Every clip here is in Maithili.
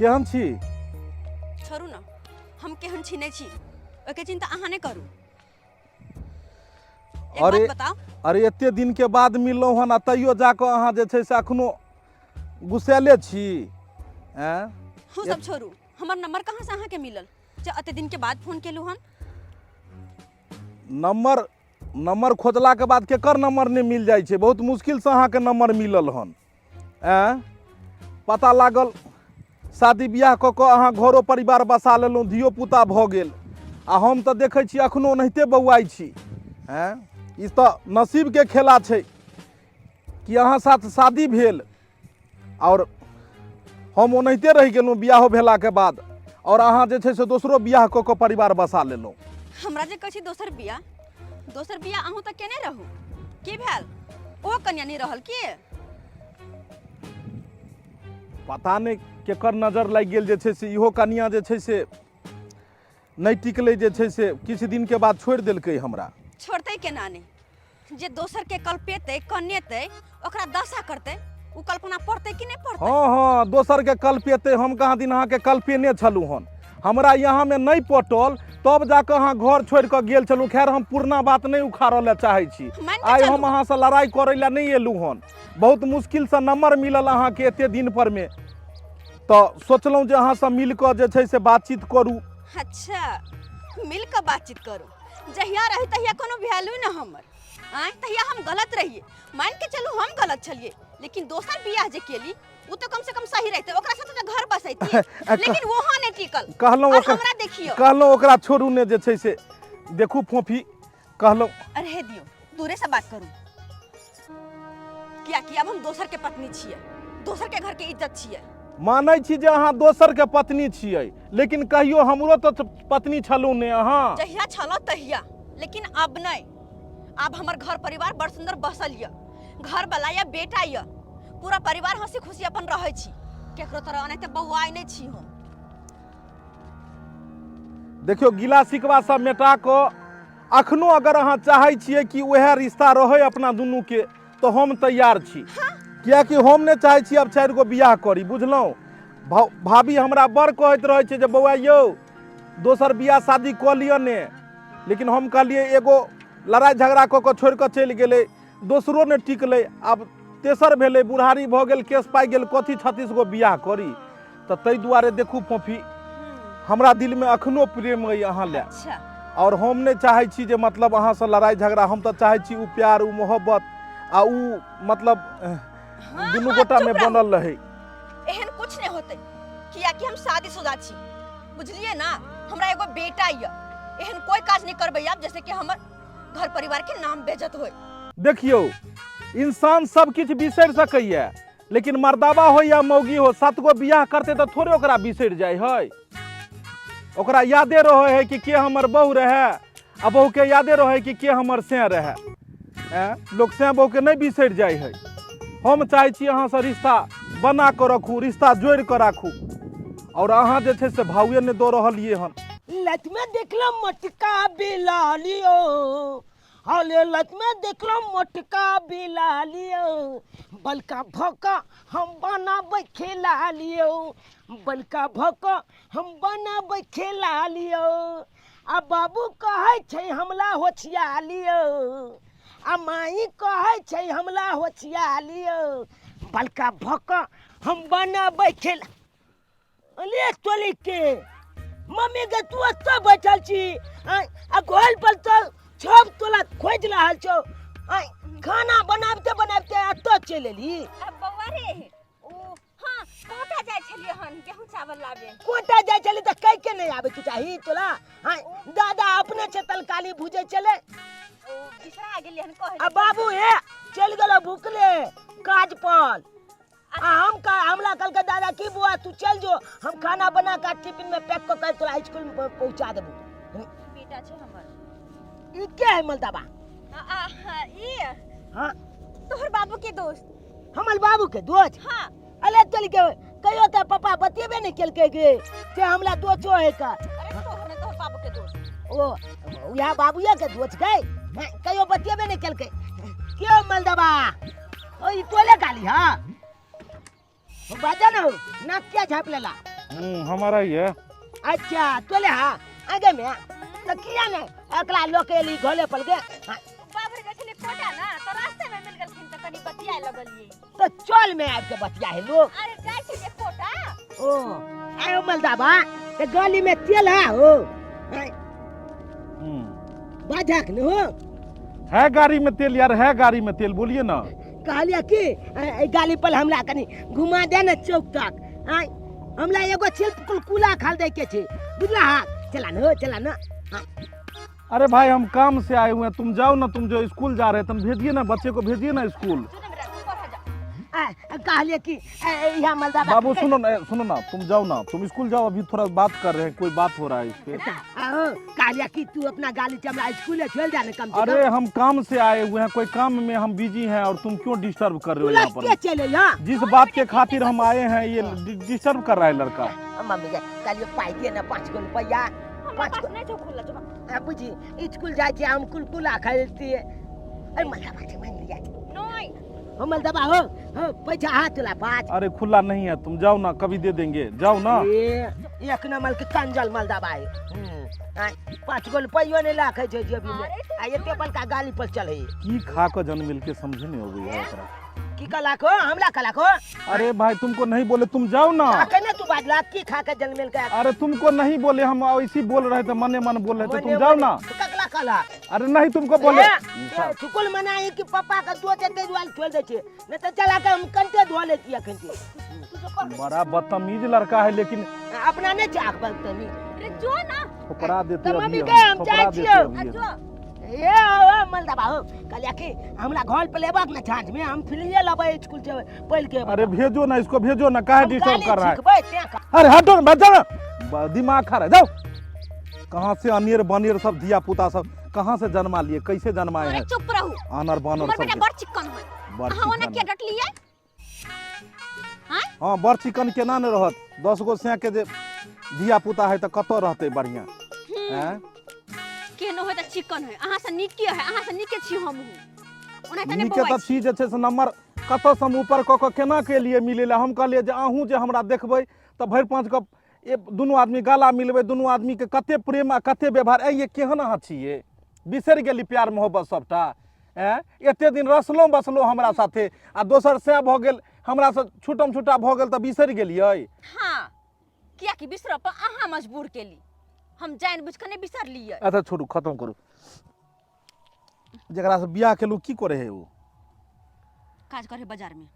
केहन छी? छोड़ू ने, हम केहन छी नहि छी ओहिके चिंता अहाँ नहि करू। एक अरे बात बताउ। अरे एते दिन के बाद मिललहुँ हन आ तैयो जाकऽ अहाँ जे छै से अखनो गुस्सैले छी। आँय? हम सब छोड़ू, हमर नंबर कहाँ से अहाँके मिलल जे एते दिन के बाद फोन केलहुँ हन? नंबर नंबर खोजलाके बाद केकर नंबर नहि मिल जाइ छै, बहुत मुश्किलसँ अहाँके नंबर मिलल हन। आँय, पता लागल शादी बियाह कऽ कऽ अहाँ घरो परिवार बसा लेलहुँ, धियो पुता भऽ गेल, आ हम तऽ देखै छी अखनो ओनाहिते बौआइ छी। आँय, ई तऽ नसीबके खेला छै कि अहाँ साथ शादी भेल आओर हम ओनाहिते रहि गेलहुँ बियाहो भेलाके बाद, आओर अहाँ जे छै से दोसरो बियाह कऽ कऽ परिवार बसा लेलहुँ। हमरा जे कहै छी दोसर बियाह, दोसर बियाह अहूँ तऽ केने रहू, की भेल? ओ कन्या नहि रहल की? पता नहि केकर नजर लागि गेल जे छै से इहो कनिया जे छै से नहि टिकलै, जे छै से किछु दिनके बाद छोड़ि देलकै हमरा। छोड़तै केना नहि, जे दोसर के कल्पेतै कनेतै ओकरा दशा करतै, ओ कल्पना पड़तै कि नहि पड़तै? हँ हँ, दोसर के कल्पेतै, हम कहाँ दिन अहाँके कल्पेने छलहुँ हन। हमरा यहाँमे नहि पटल तब जाकऽ अहाँ घर छोड़ि कऽ गेल छलहुँ। खैर, हम पुरना बात नहि उखाड़ऽ लए चाहै छी। मानि कऽ आइ हम चलू। अहाँसँ लड़ाइ करै लए नहि एलहुँ हन। बहुत मुश्किलसँ नम्बर मिलल अहाँके एते दिन पर मे, तऽ सोचलहुँ जे अहाँसँ मिल कऽ जे छै से बातचीत करू। अच्छा, मिल कऽ बातचीत करू। जहिया रही तहिया कोनो वैल्यू न हमर। आँय, तहिया हम गलत रहिए, मान के चलू हम गलत छलिए, लेकिन दोसर बियाह जे केली उ तो कम से कम सही रहते, ओकरा साथे तो घर बसैती, लेकिन वो नहीं टिकल। कहलहुँ और ओकरा हमरा देखियो, कहलहुँ ओकरा छोड़ू ने जे छै से देखू फोफी, कहलहुँ। अरे दियो, दूरे से बात करू, कियाकि अब हम दोसर के पत्नी छियै, दोसर के घर के इज्जत छियै। मानै छी जे अहाँ दोसर के पत्नी छियै, लेकिन कहियो हमरो तऽ पत्नी छलहुँ ने अहाँ। जहिया छलहुँ तहिया, लेकिन अब नहीं। अब हमर घर परिवार बड़ सुंदर बसल यऽ, घर वाला या बेटा यऽ, पूरा परिवार हंसी खुशी अपन रहै छी, केकरो तरह एनाहिते बौआइ नहि छी हम। देखियौ, गिला सिकवा सब मेटा कऽ अखनो अगर अहाँ चाहै छियै कि उएह रिश्ता रहै अपना दुनूके तऽ हम तैयार छी, कियाकि हम नहि चाहै छी आब 4 गो बियाह करी, बुझलहुँ? भाभी हमरा बड़ कहैत रहै छै जे बौआ यौ दोसर बियाह शादी कऽ लिअ ने, लेकिन हम कहलियै एगो लड़ाइ झगड़ा कऽ कऽ छोड़ि कऽ चलि गेलै, दोसरो नहि टिकलै, आब तेसर भेलै, बुढ़ारी भऽ गेल, केश पाकि गेल, कथी 36 गो बियाह करी? तऽ ताहि दुआरे देखू फोफी, हमरा दिलमे अखनो प्रेम अइ अहाँ लए। अच्छा। आओर हम नहि चाहै छी जे मतलब अहाँसँ लड़ाइ झगड़ा, हम तऽ चाहै छी ओ प्यार, ओ मोहब्बत आ ओ मतलब दुनू गोटामे चुप रहू। बनल रहै। एहन कुछ नहीं होते, कियाकि हम शादीशुदा छी, बुझलिए ना? हमरा एगो बेटा यऽ, एहन कोई काज नहीं करबै आब जैसे कि हमर घर परिवार के नाम बेजत होय। देखियौ, इंसान सब किछु बिसरि सकैए, लेकिन मर्दाबा हो या मौगी हो, 7 गो बियाह करतै तऽ थोड़े ओकरा बिसरि जाइ है। ओकरा यादे रहै है कि के हमर बहू रहै, आ बहू के यादे रहै कि के हमर सैं रहै। ऐं, लोक सैं बहू के नहि बिसरि जाइ है। हम चाहै छी अहाँसँ रिश्ता बना कऽ रखू, रिश्ता जोड़ि कऽ राखू, आओर अहाँ जे छै से भावे नहि दऽ रहलियै हन। लत में देखलो मोटका बिला लियो, हले लत में देखलो मोटका बिला लियो, बलका भोका हम बनाबै खिला लियो, बलका भोका हम बनाबै खिला लियो। आ बाबू कहै छै हमला होछिया लियो, आ माई कहै छै हमला होछिया लियो, बलका भोका हम बनाबै खिला ले। तोली के मम्मी के तू एतऽ बैठल छी आ घोल पर तो छब तोला खोजि रहल छौ। आँय, खाना बनाबते बनाबते एतऽ चलि एली। अब बौआ रे, ओ हाँ कोटा जाइ छलियै हन गेहूं चावल लाबे। कोटा जाइ छली तऽ कहि के नहि आबे के चाही तोला? हाँ, दादा अपने छै तलकाली भुजै छलै। ओ बिसरा गेलियै हन कहै। आ बाबू हे चलि गेलो भुखले काज पर, आ हम का हमला कल के दादा की बुआ तू चल जो, हम खाना बना के टिफिन में पैक क के तोरा स्कूल में पहुंचा देबो। बेटा छै हमर। ई के है मलदाबा? आ, ई हाँ तोहर बाबू के दोस्त। हमर बाबू के दोस्त? हाँ। अले चल के कहियो त पापा बतेबे नहीं केलकै गे से हमला दोस्तो है का। अरे तोहर ने तोहर बाबू के दोस्त। ओ उहा बाबूया के दोस्त गए, कहियो बतेबे नहीं केलकै। क्यों मलदाबा ओ ई तोले गाली? हाँ बाजा न हो, नाक क्या झाप लेला? हमारा ही है। अच्छा तोले हाँ आगे में तो किया ने एकला लोग के एली घोले पल गे। हाँ, बाबरे जखने कोटा ना तो रास्ते में मिल गेलखिन त कनी बतियाए लगलिए। तो चल में आबि के बतिया है लोग। अरे जाइ छी जे कोटा। ओ आयो मलदाबा ते गली में तेल है हो। बाझक न हो। है गाड़ी में तेल यार, है गाड़ी में तेल, बोलिए ना। कहलिए कि ए गाड़ी पर हमरा कनी घुमा दे ना चौक तक। आय हमरा एगो छिल कुलकुला खाल दे के छे, बुझला? हाँ चला न हो, चला न। हाँ। अरे भाई हम काम से आए हुए हैं, तुम जाओ ना, तुम जो स्कूल जा रहे हैं तुम भेजिए ना बच्चे को, भेजिए ना स्कूल। कहलिए कि यहाँ मलदाबा बाबू सुनो ना, सुनो ना, तुम जाओ ना, तुम स्कूल जाओ, अभी थोड़ा बात कर रहे हैं, कोई बात हो रहा है इस पे। कहलिए कि तू अपना गाड़ी से हमरा स्कूल छोड़ जा ना कम से कम। अरे हम काम से आए हुए हैं, कोई काम में हम बिजी हैं और तुम क्यों डिस्टर्ब कर रहे हो यहाँ पर? चले यहाँ। जिस बात के खातिर हम आए हैं ये डिस्टर्ब कर रहा है लड़का। मम्मी कहलिए पाई दे ना 5 गो रुपया, 5 गो नहीं खुला जो। बुझी स्कूल जाए छे हम कुलकुला खाइलती। अरे मलदाबा छे मान लिया। नहीं हम मलदाबा हो, हो पैसा हाथ ला 5। अरे खुला नहीं है, तुम जाओ ना, कभी दे देंगे, जाओ ना। ये एक नंबर के कंजल मलदाबा है। 5 गो रुपयो नहीं लाखे छे जेबी में। आ एते बड़का गाड़ी पर चले। की खा के जन्म मिल के समझे नहीं हो गई है एकरा। की कलाको हमला कलाको। अरे भाई तुमको नहीं बोले, तुम जाओ ना। खा के ना तू बाजला की खा के जन्म मिल के। अरे तुमको नहीं बोले, हम ऐसी बोल रहे थे, मने मन बोल रहे थे, तुम जाओ ना। ककला कला। अरे नहीं तुमको बोले। चुकुल मना है कि पापा का दो ते दुआल छोड़ दे छे, नहीं तो चला के हम कंटे धो लेती अखन के। बड़ा बदतमीज लड़का है, लेकिन अपना नहीं चाक बदतमीज। अरे जो ना थोपड़ा देते तो अभी मम्मी हम, के हम थोपड़ा जाय देते छियो। अभी हम। जो। ए ओ मलदाबा हो, कहलिया कि हमरा घर पर लेबाक ना छाँझ में, हम फिलिए लेबै स्कूल से पढ़ के। अरे भेजो ना इसको, भेजो ना, काहे हम डिस्टर्ब गाली कर रहा है? छिकबै तें का। अरे हटो ना, बच जाओ ना। दिमाग खा रहा है, जाओ। कहाँ से अनेर बनेर सब धिया पुता सब कहाँ से जन्मा लिए, कैसे जन्माए अरे हैं? चुप रहू। आनर बानर हमर सब बेटा के। बड़ चिकन है। बड़ अहाँ ओना चिकन किया है। डटलियै? हाँ? हाँ, बड़ चिकन केना ने रहत, 10 गो सैं के जे धिया पुता है त कतऽ रहतै बढ़िया? हैं? केनो है त चिकन है, अहाँ से नीके है, अहाँ से नीके छी हमहूँ। ओना त नै नीके बौआइ त छी जे छै से नंबर कतऽ से हम ऊपर कऽ कऽ केना के लिए मिलै लए। हम कहलियै जे अहूँ जे हमरा देखबै तऽ भरि पाँच गप ए दुनू आदमी गला मिलबै, दुनू आदमी के कते प्रेम आ कते व्यवहार। ऐ ये केहन अहाँ छियै, बिसरि गेली प्यार मोहब्बत सबटा? ऐं एते दिन रसलहुँ बसलहुँ हमरा साथे आ दोसर सएह भऽ गेल, हमरा से छूटम छूटा भऽ गेल तऽ बिसरि गेलियै? हाँ, कियाकि बिसरऽ पर अहाँ मजबूर केली, हम जानि बुझि कऽ नहि बिसरलियै। अच्छा छोड़ू, खत्म करू। जकरा से बियाह केलहुँ की करै है ओ? काज करे बाजार में।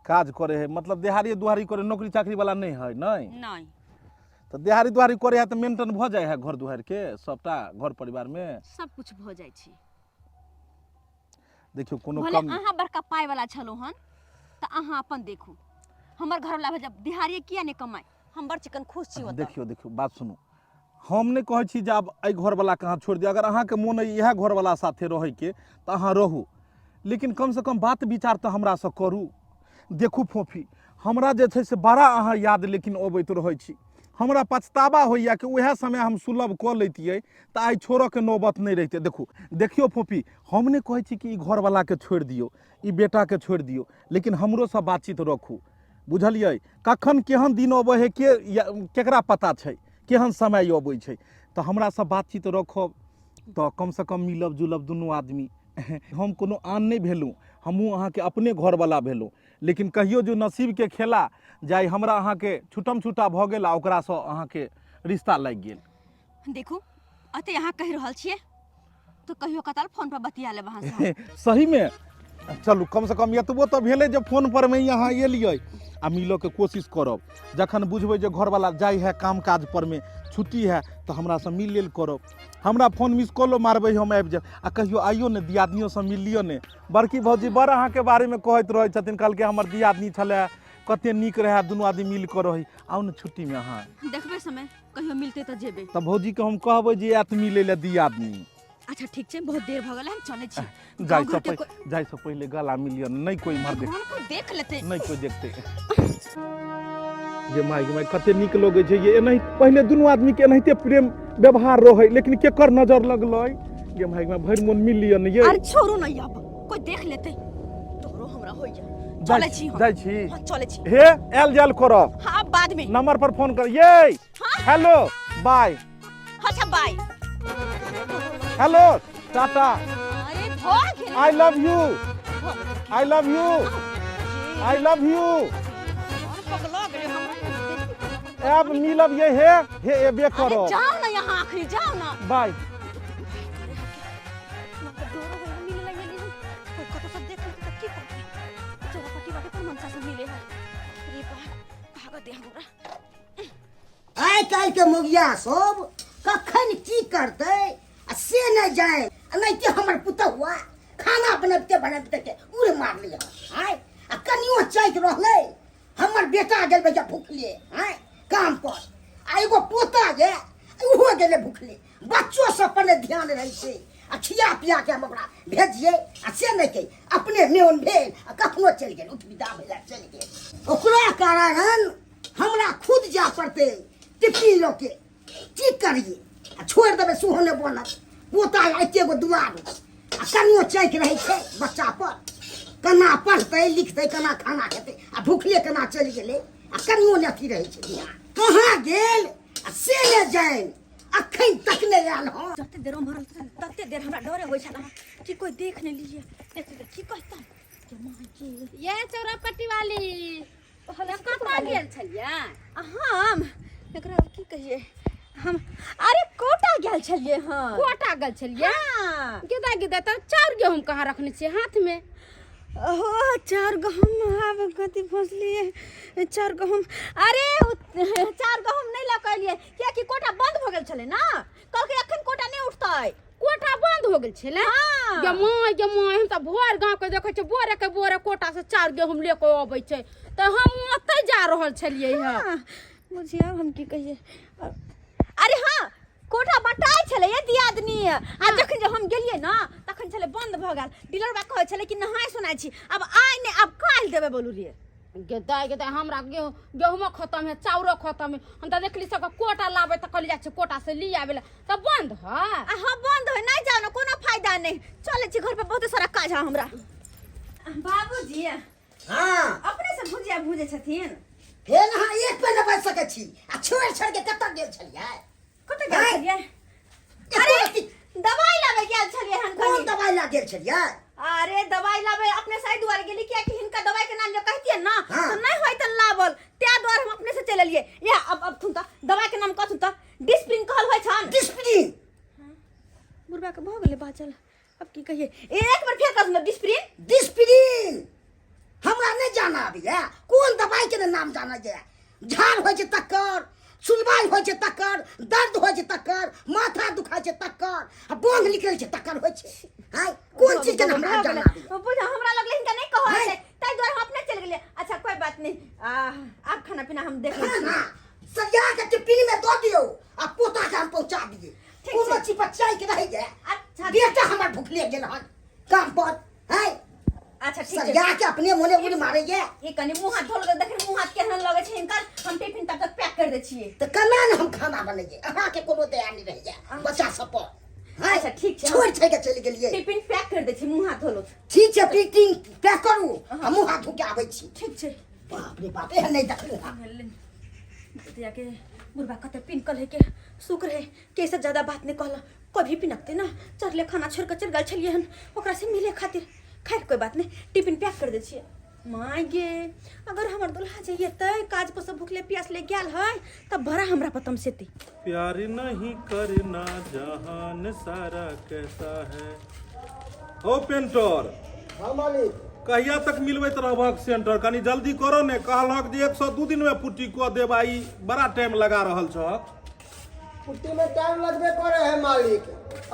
काज करे है मतलब देहारी दुहारी करे, नौकरी चाकरी वाला नहीं है? नहीं नहीं। तो देहारी दुहारी करे है तो मेंटेन भ जाए है घर दुहार के सबटा घर परिवार में सब कुछ भ जाए छै। देखियो कोनो भले कम अहाँ बड़का पाई वाला छलो हन त अहाँ अपन देखू, हमर घर वाला जब देहारी किया नहीं कमाए, हम बड़ चिकन खुश छी ओतऽ। देखियो देखियो बात सुनू, हम नहीं कहै छी जे आब एहि घरवला के अहाँ छोड़ि दियौ। अगर अहाँके मोन अइ इएह घरवला साथे रहैके तऽ अहाँ रहू, लेकिन कमसँ कम बात विचार तऽ हमरासँ करू। देखू फोफी, हमरा जे छै से बड़ा अहाँ याद लेकिन अबैत रहै छी, हमरा पछतावा होइए कि उएह समय हम सुलभ कऽ लैतियै तऽ आइ छोड़ऽके नौबत नहि रहितै। देखू देखियौ फोफी, हम नहि कहै छी कि ई घरवलाके छोड़ि दियौ, ई बेटाके छोड़ि दियौ, लेकिन हमरोसँ बातचीत रखू, बुझलियै? कखन केहन दिन अबै है के केकरा पता छै, केहन समय अबै छै, तऽ हमरासँ बातचीत रखब तऽ कमसँ कम मिलब जुलब दुनू आदमी। हम कोनो आन नहि भेलहुँ, हमहूँ अहाँके अपने घरवला भेलहुँ, लेकिन कहियो जो नसीबके खेला जाय हमरा अहाँके छुटम छुटा भऽ गेल आ ओकरासँ अहाँके रिश्ता लागि गेल। देखू अते अहाँ कहि रहल छियै तऽ कहियो कताल फोन पर बतिया लेब अहाँ से। सहीमे चलू कमसँ कम एतबो तऽ भेलै जे फोन पर मे अहाँ एलियै आ मिलऽके कोशिश करब। जखन बुझबै जे घरवला जाइ है काम काज पर मे छुट्टी है तऽ हमरासँ मिल लेल करब, हमरा फोन मिस कॉलो मारबै हम आबि जायब। आ कहियो आइयो ने दियादनियोसँ मिल लिअ ने। बड़की भौजी बड़ अहाँके बारेमे कहैत रहै छथिन, कहलकै हमर दियादनी छलै कते नीक रहए, दुनू आदमी मिल कऽ रहै। आउ ने छुट्टीमे अहाँ। देखबै समय कहियो मिलतै तऽ जेबै। तऽ भौजीके हम कहबै जे आयत मिलै लए दियादनी। अच्छा ठीक छै, बहुत देर भऽ गेल, हम चलै छी। जाइ से जाइ से पहिले गला मिलियन, नहीं कोई इम्हर देख, भगवान कोई देख लेते, नहीं कोई देखते। ये माय माय कते नीक लगै छै ये। एनाही पहिले दुनू आदमी के एनाहिते प्रेम व्यवहार रहै, लेकिन केकर नजर लगलै ये माय माय भरि मोन मिल लियन ये। अरे छोड़ू ना अब कोई देख लेते, तोरो हमरा होइया। चलै छी हम। जाइ छी। हां चलै छी। हे आयल जायल करब। हां। मिलब बाद में। नंबर पर फोन कर ये। हाँ? हेलो, बाय। अच्छा, बाय। हेलो, टाटा। अरे, भऽ गेल। I love you, I love you, I love you. पगला गेलै हमरा। आब मिलब ये हे हे एबे अरे करब। जाओ ना यहाँ, आखिरी जाओ ना। बाय। आइ काल्हि के मौगिया सब कखन की करतै आ से नहि जाय आ नहि कि हमर पुतहुआ खाना बनबिते बनबिते के उड़ मारलियै आय आ कनियो चैत रहलै। हमर बेटा गेल भैया भुखले आय काम पर आ एगो पोता जे ओहो गेलै भुखले। बच्चो सब पर नहि ध्यान रहै छै आ खिया पिया के हम ओकरा भेजिए आ से नहि के अपने मेन भेल आ कखनो चलि गेल, उठ विदा भेल आ चलि गेल। ओकरा कारण हमरा खुद जाय पड़तै टिफिन लऽ के। की करिए आ छोड़ि देबै सेहो नहि बनत। पोता एके गो दुआर आ कनियो चैक रहै छै बच्चा पर, केना पढ़तै लिखतै, केना खाना खेतै आ भुखले केना चलि गेलै आ कनियो नहि अथी रहै छै ध्यान। कहाँ गेल आ से नहि जानि, अखन तक नहि आयल हँ। जते देर उम्हर तते देर हमरा डरे होइ छल कि कोइ देख नहि लिए, देख ले की कहता के माँ के। ये चौरापट्टी वाली कतऽ गेल छलियै? आ हम एकरा की कहिए हम, अरे कोटा गेल छलियै। हाँ, कोटा गेल छलियै? हाँ। गिदा गिदा तऽ चाउर गेहूँ कहाँ रखने छियै हाथ में? ओहो, चाउर गहूम आब कथी फसलियै चाउर गहूम। अरे ओ चाउर गहूम नहि लऽ कऽ एलियै कियाकि कोटा बंद भऽ गेल छलै ने, कहलकै एखन कोटा नहि उठतै। कोटा बंद हो गेल छलै? हाँ। गे माय, गे माय, हम तऽ भोर गाँव के देखै छियै बोरे के बोरे कोटा से चाउर गेहूँ ले कऽ अबै छै, तऽ हम ओतै जा रहल छलियै हँ। हाँ, बुझियौ हम की कहियै। अरे हाँ, कोटा बटाइ छलै ये दियादनी आ जखन जे हम गेलियै ने तखन छलै बंद भऽ गेल। डीलर बा कहै छलै कि नहाय सोनाय छी, आब आइ नहि आब काल्हि देबै बोलू रे। गे दाइ, गे दाइ, हमरा गेहूँ गेहूँमो खतम है, चाउरो खतम है। हम तऽ देखली सबके कोटा लाबै तऽ कहली जाइ छियै कोटा से ली आबै लए, तऽ बंद है। आ हाँ, बंद है, नहीं जाओ ना, कोनो फायदा नहीं। चलै छी घर पे, बहुत सारा काज है हमरा। बाबूजी। हाँ। अपने से भुजिया भुजै छथिन? फेर अहाँ एक पे नहि बाजि सकै छी आ छोड़ि छोड़ि के कतऽ गेल छलियै? कतऽ गेल आँय? छलियै? एको अरे रत्ती दवाई लाबै गेल छलियै हन। कोन कनी दवाई ला गेल छलियै? अरे दवाई लाबै अपने से एहि दुआरे गेली कियाकि हिनका दवाई के नाम जे कहतियै ना हाँ। तऽ नहि होइत लाबल, ताहि दुआरे हम अपने से चलि एलियै। या अब थुन तऽ दवाई के नाम कहथुन तऽ डिस्प्रिन कहल होइ छन। डिस्प्रिन। बुढ़बा के भऽ गेलै बाजल, अब की कहिए। एक बार फेर कहथुन डिस्प्रिन। डिस्प्रिन हमरा नहि जाना अबैया, कोन दवाई के नाम जाना जाए। झाड़ होइ छै तकर, सुनवाई होइ छै तकर, दर्द होइ छै तकर, माथा दुखाइ छै तकर आ बोंग निकलै छै तकर होइ छै। हाय, कोन चीज के नाम हमरा जाना अबैया? बुझ हमरा लगलै हिनका नहि कहल हाय। छै, ताहि दुआरे हम अपने चलि गेलियै। अच्छा कोई बात नहीं, आब खाना पीना हम देख लै छी। खाना सरिया के टिफिन में दऽ दियौ आ पोता के हम पहुंचा दियै। ठीक कोनो छै। चीज पर चाय के रहि जाए। अच्छा। बेटा हमर भुखले गेल हन काम पर है। अच्छा ठीक छै। सरिया के अपने मोने उड़ मारे ये। ई कनि मुँह हाथ धोल, देखिन मुँह हाथ केहन लगै छै हिनकर। हम टिफिन तब तक पैक कर दै छियै। तऽ केना ने हम खाना बनैयै? अहाँके कोनो दया नहि रहैया बच्चा सब पर। हैं? अच्छा, ठीक छै। छोड़ि छोड़ि के चलि गेलियै। टिफिन पैक कर दै छियै, मुँह हाथ धोलो। ठीक छै, टिफिन पैक करू, हम मुँह हाथ धो के आबै छी। ठीक छै। बाप रे बाप, एहन नहि देखलहुँ हँ। के बुढ़बा कते पिनकल है के शुक्र है के सब ज्यादा बात नहीं कहला। कभी पिनकते ना चढ़ले खाना छोड़ के चल गेल छलियै हन ओकरा से मिले खातिर। खैर कोई बात नहीं, टिफिन पैक कर दै छियै। माय गे, अगर हमर दुल्हा जइए तऽ काज पर सब भूखले प्यासले गेल है तब बड़ा हमरा पतम सेती। प्यार नहीं करना जहान सारा कहता है। ओ पेंटर। हाँ मालिक। कहिया तक मिलबैत रहबहक सेंटर? कनी जल्दी करो ने। कहलहक जे 102 दिन में पुट्टी कऽ देब, आ ई बड़ा टाइम लगा रहल छहक। पुट्टी में टाइम लगबे करे है मालिक।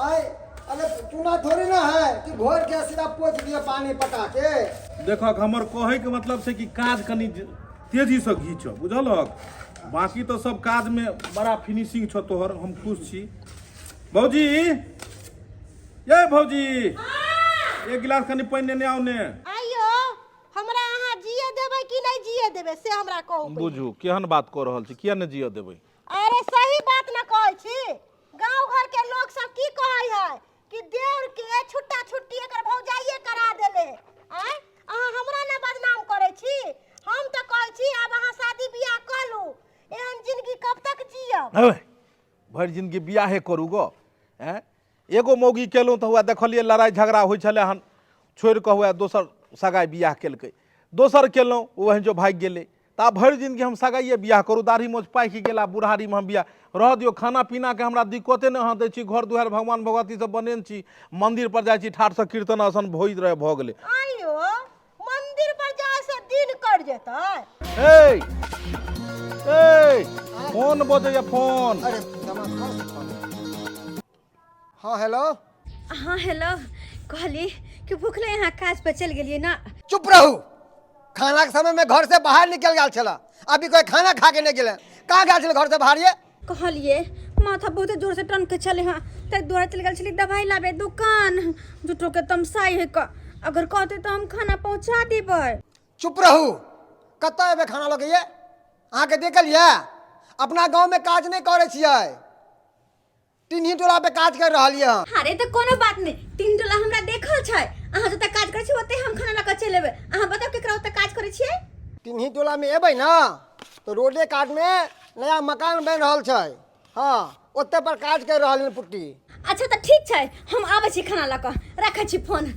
आय अरे चूना थोड़ी ना है कि घोर के सीधा पोछ दिए पानी पटा के। देखक, हमर कहै के मतलब छै कि काज कनी तेजी से घीच, बुझलहक? बाकी तऽ सब काज में बड़ा फिनिशिंग छौ तोहर, हम खुश छी। भौजी, ये भौजी, एक गिलास कनी पानि नेने आउ ने। आइयो हमरा अहाँ जिए देबै कि नहि जिए देबै से हमरा कहू पहिले। बुझू केहन बात कऽ रहल छी, किया नहि जियऽ देबै? अरे सही बात न कहै छी। गांव घर के लोग सब की कहै है कि देवर के छुट्टा छुट्टी एकर भौजाइये करा देले। आय अहाँ हमरा न बदनाम करै छी। हम तऽ कहै छी आब अहाँ शादी बियाह कऽ लू। हे, भरि जिन्दगी बियाहे करू गो। आँय, एगो मौगी केलहुँ तऽ हुआ देखलियै लड़ाइ झगड़ा होइ छलै हन, छोड़ि कऽ हुआ दोसर सगाइ बियाह केलकै, दोसर केलहुँ ओ जो भागि गेलै। तऽ आब भरि जिन्दगी हम सगाइए बियाह करू? दाढ़ी मोछ पाकि गेल, आब बुढ़ारीमे हम बियाह रहऽ दियौ। खाना पीनाके हमरा दिक्कते नहि अहाँ दै छी, घर दुआरि भगवान भगवती सब बनेने छी, मन्दिर पर जाइ छी, ठाठसँ कीर्तन आसन होइत रहै, भऽ गेलै। आइयो मंदिर पर जाय से दिन कट जेतै। ए ए, फोन बजैया फोन। अरे दमा कौन से फोन? हाँ हेलो। हाँ हेलो, कहली कि भूखले यहाँ काज पर चलि गेलियै ना। चुप रहू, खाना के समय में घर से बाहर निकल गया छला, अभी कोई खाना खा के नहीं गेले। कहाँ गया छला घर से बाहर ये? कहलिए माथा बहुत जोर से टन के चले, हाँ ताहि दुआरे चलि गेल छली दवाई लाबे दुकान। झूठो के तमसाई है क, अगर कहते तो हम खाना पहुंचा देबै। चुप रहू, कतऽ एबै खाना लऽ के ये? अहाँके देखल यऽ अपना गाँव में काज नहि करै छियै, टिन्ही टोला पे काज कर रहल यऽ। अरे तऽ कोनो बात नहि, तीन टोला हमरा देखल छै, अहाँ जतऽ काज करै छी ओतै हम खाना लऽ कऽ चलि एबै। अहाँ बताउ केकरा ओतऽ काज करै छियै? टिन्ही टोला में एबै ने तऽ रोडे कात में नया मकान बनि रहल छै, हाँ ओतऽ पर काज कर रहल हन पुट्टी। अच्छा तऽ ठीक छै, हम आबै छी खाना लऽ कऽ, राखै छी फोन।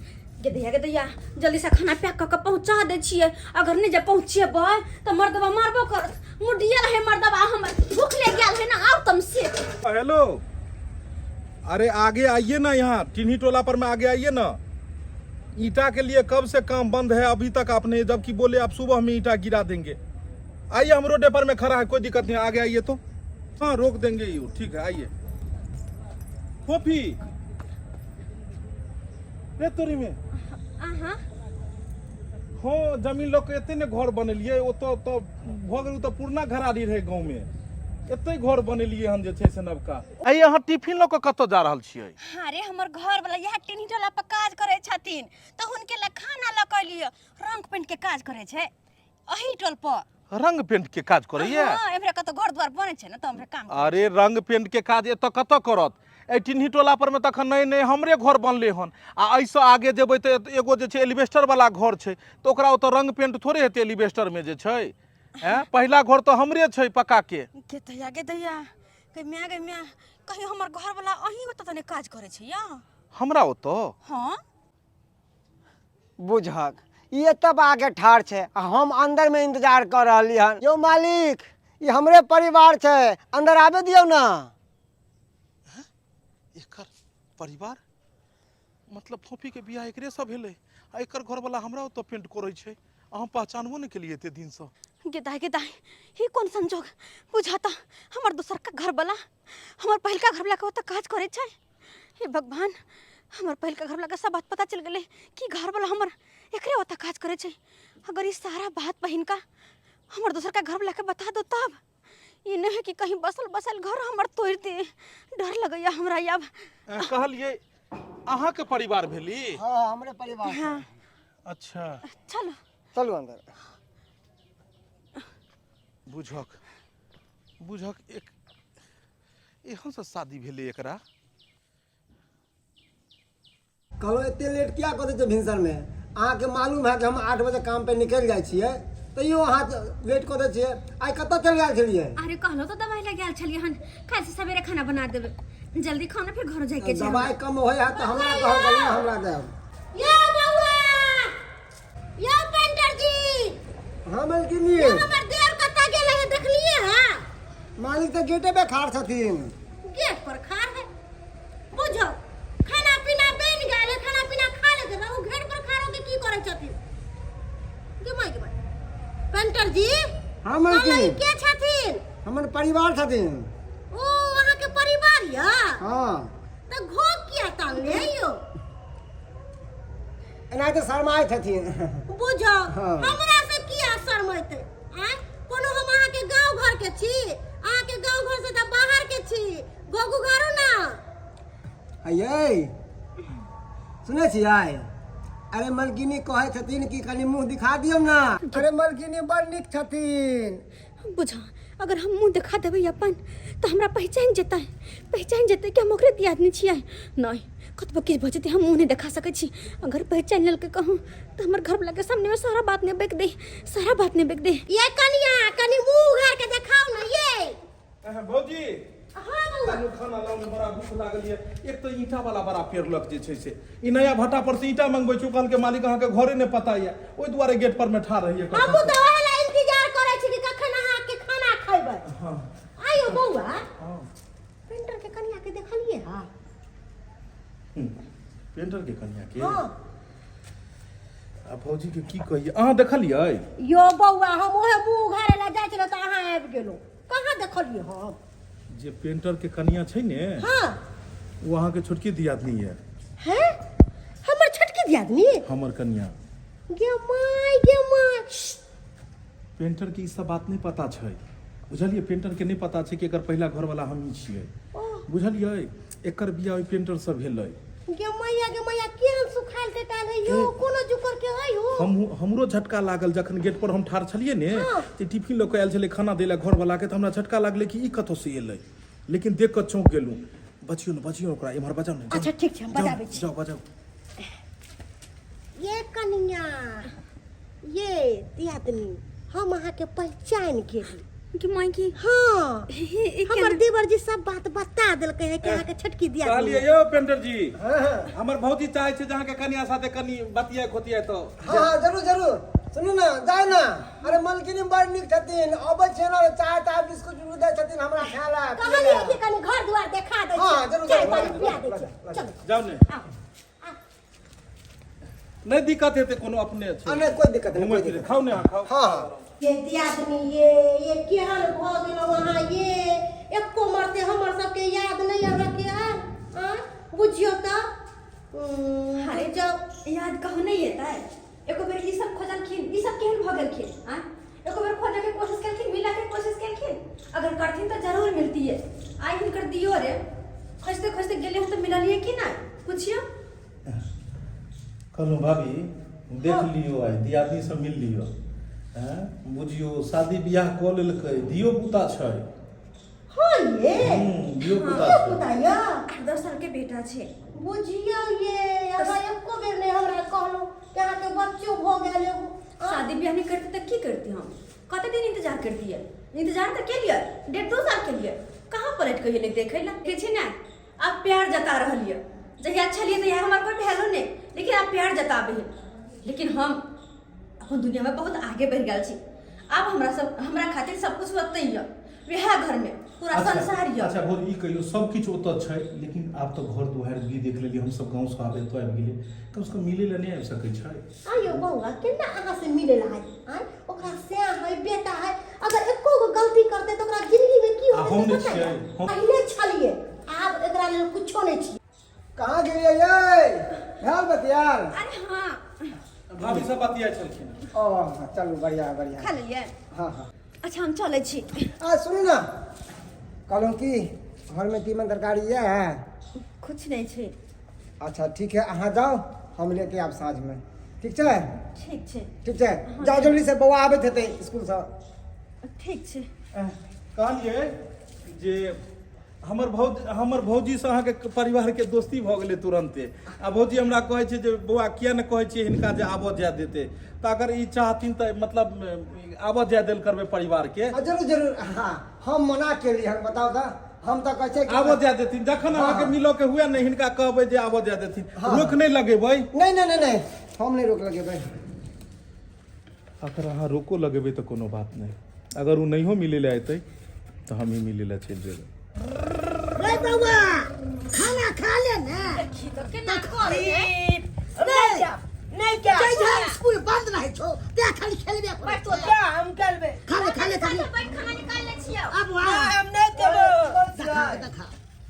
गे दैया गे दैया, जल्दी से खाना पैक कऽ कऽ पहुँचा दै छियै, अगर नहि जे पहुँचेबै तऽ मर्दबा मारबो करत। मुडियल है मर्दबा हमर, भूख ले गेल है ना, आउ तम से। हेलो, अरे आगे आइए ना, यहाँ टिन्ही टोला पर में आगे आइए ना। ईटा के लिए कब से काम बंद है, अभी तक आपने जबकि बोले आप सुबह में ईटा गिरा देंगे। आइए, हम रोडे पर में खड़ा है, कोई दिक्कत नहीं, आगे आइए तो। हाँ रोक देंगे you, ठीक है आइए। फोफी रे तोरी में अहाँ हाँ जमीन लऽ के एते ने घर बनेलियै, ओतऽ तऽ भऽ गेल, ओ तऽ पुरना घरारी रहै गाँवमे, एते घर बनेलियै हन जे छै से नवका। आइ अहाँ टिफिन लऽ कऽ कतऽ जा रहल छियै? अरे हमर घर वाला इएह टिन्ही टोला पर काज करै छथिन तऽ हुनके लए खाना लऽ कऽ एलियै। रंग पेंट के काज करै छै अही टोल पर। रंग पेंट के काज करैया? हाँ, एम्हरे कतौ घर द्वार बनै छै ने तऽ एम्हरे काम। अरे रंग पेंट के काज एतऽ कतऽ करत? एहि टिन्ही टोला पर मे तखन नहि नहि हमरे घर बनले हन, आ एहिसँ आगे जेबै तऽ एगो जे छै एलिवेस्टर वाला घर छै, तऽ ओकरा ओतऽ रंग पेंट थोड़े हेतै एलिवेस्टर मे जे छै। ऐं, पहिला घर तऽ हमरे छै पक्का के। गे दैया गे दैया, गे माय गे माय, कहियो हमर घर वाला अहीं ओतऽ तऽ नहि काज करै छै या? हमरा ओतऽ? हाँ। बुझक ई एतऽ पर आके ठाढ़ छै आ हम अंदर में इंतजार कर रहली हन। यौ मालिक, ई हमरे परिवार छै, अंदर आबे दियौ ना। एकर परिवार मतलब फोफी के बियाह एकरे से भेलै आ एकर घरवाला हमरा ओतऽ पेंट करै छै, आ हम पहचानबो नहि केलियै एते दिन से। गे दाई गे दाई, ई कोन संजोग बुझाता, हमर दोसर का घरवाला हमर पहिलका घरवाला के ओतऽ काज करै छै। हे भगवान, हमर पहिलका घरवाला के सब बात पता चल गेलै कि घरवाला हमर एकरे ओतऽ काज करै छै। अगर ई सारा बात पहिनका हमर दोसर का घरवाला के बता दो तब ई नहीं है कि कहीं बसल बसल घर हमर तोड़ दे, डर लगैया हमरा आब। कहलियै अहाँके परिवार भेली? हाँ हमरे परिवार छै। हाँ। अच्छा चलो चलू अंदर। बुझक बुझक एक एहन से शादी भेलै एकरा। कहलहुँ एते लेट किया कऽ दै छियै भिनसरमे? अहाँके मालूम है कि हम 8 बजे काम पे निकलि जाइ छियै, तैयो अहाँ लेट कऽ दै छियै। आइ कतऽ चलि गेल छलियै? अरे कहलहुँ तऽ दवाइ लए गेल छलियै हन, काल्हि से सवेरे खाना बना देबै, जल्दी खाना फिर घर जाइके छै। दवाइ कम होइ है तऽ हमरा कहब, कहलियै हमरा देब। यौ बौआ, यौ पेंटर जी। हाँ मालकिनी। यौ हमर देर कतऽ गेलै है देखलियै हँ? मालिक तऽ गेटे पे खाड़ छथिन। गेट पर खाड़ है? बुझो खाना पीना बनि गेल है, खाना पीना खा लेते ना, ओ घेर पर खाड़ होके की करै छथिन? गे माय गे माय। पेंटर जी। हाँ मालकिनी। कहलहुँ ई के छथिन? हमर परिवार छथिन। ओ अहाँके परिवार यऽ? हाँ। तऽ घोघ किया तानले यौ? एनाहिते शरमाइ छथिन। बुझो हाँ। हमरा से किया शरमैते? आँय, कोनो हम अहाँके गाँव घर के छी? अहाँके गाँव घर से तऽ बाहर के छी। गोगू घरू ना। अयै सुनै छियै? अरे मलकिनी कहै छथिन कि कनि मुँह दिखा दियौ ना। अरे मलकिनी बड़ नीक छथिन। बुझा अगर हम मुँह देखा देबै अपन तऽ हमरा पहचान जेतै, पहचान जेतै कि हम ओकरे दियादनी छियै। नहि कतबो किछु भऽ जेतै हम मुँह नहि देखा सकै छी। अगर पहचान लेलकै कहूँ तऽ हमर घरवला के सामने में सारा बात नहि बेक दे, सारा बात नहि बेक दे। ये कनिया कनि मुँह उघार के देखाउ ना ये। भौजी हाँ बौआ चलू खाना लाउ ने, बड़ा भूख लागल ये। एक तऽ ईंटा वाला बड़ा पेरलक जे छै से ई नया भट्टा पर से ईंटा मंगबै छी, कहलकै मालिक अहाँके घरे नहि पता ये, ओहि दुआरे गेट पर मे ठाढ़ रहियै। हमहूँ तऽ ओहे ला इंतजार करै छी कि कखन अहाँके खाना खैबै। हाँ। आयो बौआ, हाँ। पेंटर के कनिया के देखलियै हा? पेंटर के कनिया के? हाँ। आ भौजी के की कहियै, अहाँ देखलियै? यो बौआ, हम ओहे मुँह उघारे ला जाइ छलहुँ तऽ अहाँ आबि गेलहुँ। कहाँ देखलियै हम? जे पेंटर के कनिया छै ने, हाँ, ओ अहाँके छोटकी दियादनी यऽ। हैं, हमर छोटकी दियादनी? हमर कनिया। गे my, गे my. Painter के ई सब बात नहि पता छै, बुझलियै? पेंटर के नहि पता छै कि एकर पहिला घरवाला हमही छियै, बुझलियै? एकर बियाह ओहि पेंटर से भेलै। गे मैया, गे मैया, केहन सुखायल टेटायल है यो, कोनो जुकर के है यो। हम हमरो झटका लागल जखन गेट पर हम ठाढ़ छलियै ने, तऽ टिफिन लऽ कऽ आयल छलै खाना दै लए घरवाला के, तऽ हमरा झटका लागलै कि ई कतऽ से एलै, लेकिन देख कऽ चौंक गेलहुँ। बचियौ ने, बचियौ ओकरा, एम्हर बजाउ ने। अच्छा, ठीक छै, हम जाउ, बजाबै छी। जाउ, बजाउ। ये कनिया, ये दियादनी, हम अहाँके पहचान गेली। कि माय की? हाँ। ई हमर देवर जी सब बात बता देलकै है कि अहाँके छोटकी दियादनी। कहलियै यौ पेंटर जी, हमर भौजी चाहै छै जे अहाँके कनिया साथे कनि बतियाइ खोतियाइ तऽ। हाँ हाँ, जरूर जरूर। सुनू ने, जाय ने। अरे मलकिनी बड़ नीक छथिन, अबै छियै ने चाय ताय बिस्कुट उस्कुट दै छथिन हमरा खाय ला। कहलियै कि कनि घर दुआर देखा दै हाँ, छियै, जरूर, चाय जरूर, पानी जरूर, पिया दै जरूर, छियै। चलू। जाउ ने। आउ। नहि दिक्कत हेतै कोनो, अपने छै। आ, नहि कोइ दिक्कत नहि, घुमै कोइ फिरै दिक्कत। खाउ ने, अहाँ खाउ। हाँ हाँ। ये दियादनी, ये केहन भऽ गेलहुँ अहाँ ये? एको मरते हमर सबके याद नहि अहाँके आयल? आँय, बुझियौ तऽ अरे जाउ। याद कहूँ नहि एतै? एको बेर ई सब खोजलखिन? ई सब केहन भऽ गेलखिन? आँय, एको बेर खोजऽके कोशिश केलखिन, मिलऽके कोशिश केलखिन? अगर करथिन तऽ जरूर मिलतियै। आइ हिनकर दियो रे खोजते खोजते गेलियै हन तऽ मिललियै कि नहि, पुछियौ। कहलहुँ भाभी, देख लियौ, आइ दियादनी से मिल लियौ। हैं, बुझियौ शादी बियाह कऽ लेलकै, धियो पुता छै। हाँ ये। धियो पुता धियो छै। पुता यऽ? 8-10 साल के बेटा छै। बुझियौ ये, अहाँ एको बेर नहि हमरा कहलहुँ कि अहाँके बच्चो भऽ गेल एगो। शादी बियाह नहि करते तऽ की करती हम? कते दिन इंतजार करतियै? इंतजार तऽ केलियै, 1.5-2 साल केलियै, कहाँ पलटि कऽ एलै देखै लए? देखै छी ने, आब प्यार जता रहल यऽ। जहिया छलियै तहिया हमर कोइ वैल्यू नहि, लेकिन आब प्यार जताबै है। लेकिन हम अपन दुनियामे बहुत आगे बढ़ि गेल छी। आब हमरा सब हमरा खातिर सब कुछ ओतै यऽ, वएह घरमे पूरा संसार यऽ। अच्छा भौजी, ई कहियौ, सब किछु ओतऽ छै, लेकिन आब तऽ घर दुआरि भी देख लेलियै हमसब, गाँवसँ आब एतऽ आबि गेलियै, कमसँ कम मिलै लए नहि आबि सकै छै? आयो बौआ, केना अहाँ से मिले ला है? आय, ओकरा सैं है, बेटा है, अगर एको गो गलती करते तऽ ओकरा जिंदगी में की आ होतै हम से नहि पता छियै, है? पहिले छलियै, आब एकरा लेल कुछो नहि छियै। कहाँ गेलियै यै? भेल बतियाल? अरे हाँ। भाभी सब बतियाइ छलखिन। ओ चलू, बढ़िया बढ़िया। खा लेलियै? हाँ हाँ। अच्छा, हम चलै छी। आ सुनू ने, कहलहुँ कि घरमे तीमन तरकारी यऽ? कुछ नहि छै। अच्छा ठीक है, अहाँ जाउ, हम लेते आब साँझमे, ठीक छै? ठीक छै। ठीक छै, जाउ जल्दी से, बौआ आबैत हेतै स्कूलसँ। ठीक छै। कहलियै जे हमर भौज हमर भौजीसँ अहाँके परिवारके दोस्ती भऽ गेलै तुरन्ते। आ भौजी हमरा कहै छै जे बौआ, किया ने कहै छियै हिनका जे आबऽ जाय देतै? तऽ अगर ई चाहथिन तऽ मतलब आबऽ जाय देल करबै परिवारके। आ, जरूर जरूर। हाँ, हम मना केली हन? बताउ तऽ, हम तऽ कहै छियै कि आबऽ जाय देथिन। जखन अहाँके मिलऽ के हुए ने, हिनका कहबै जे आबऽ जाय देथिन। रोक नहि लगेबै। नहि नहि नहि नहि, हम नहि रोक लगेबै। अगर अहाँ रोको लगेबै तऽ कोनो बात नहि, अगर ओ नहियो मिलै लए एतै तऽ हमही मिलै लए चलि जेबै। रे बौआ, खाना खा ले ने। देखी तऽ केना करै है। नहीं जाब, नहीं जाब। जहिया स्कूल बंद रहै छौ ते खाली खेलबे करै छौ। क्या हम खेलबे? खा ले, खा ले, खा ले। बैठ, खाना निकाल ले छियौ। अब आ। हम नहीं खेबो। देखा देखा।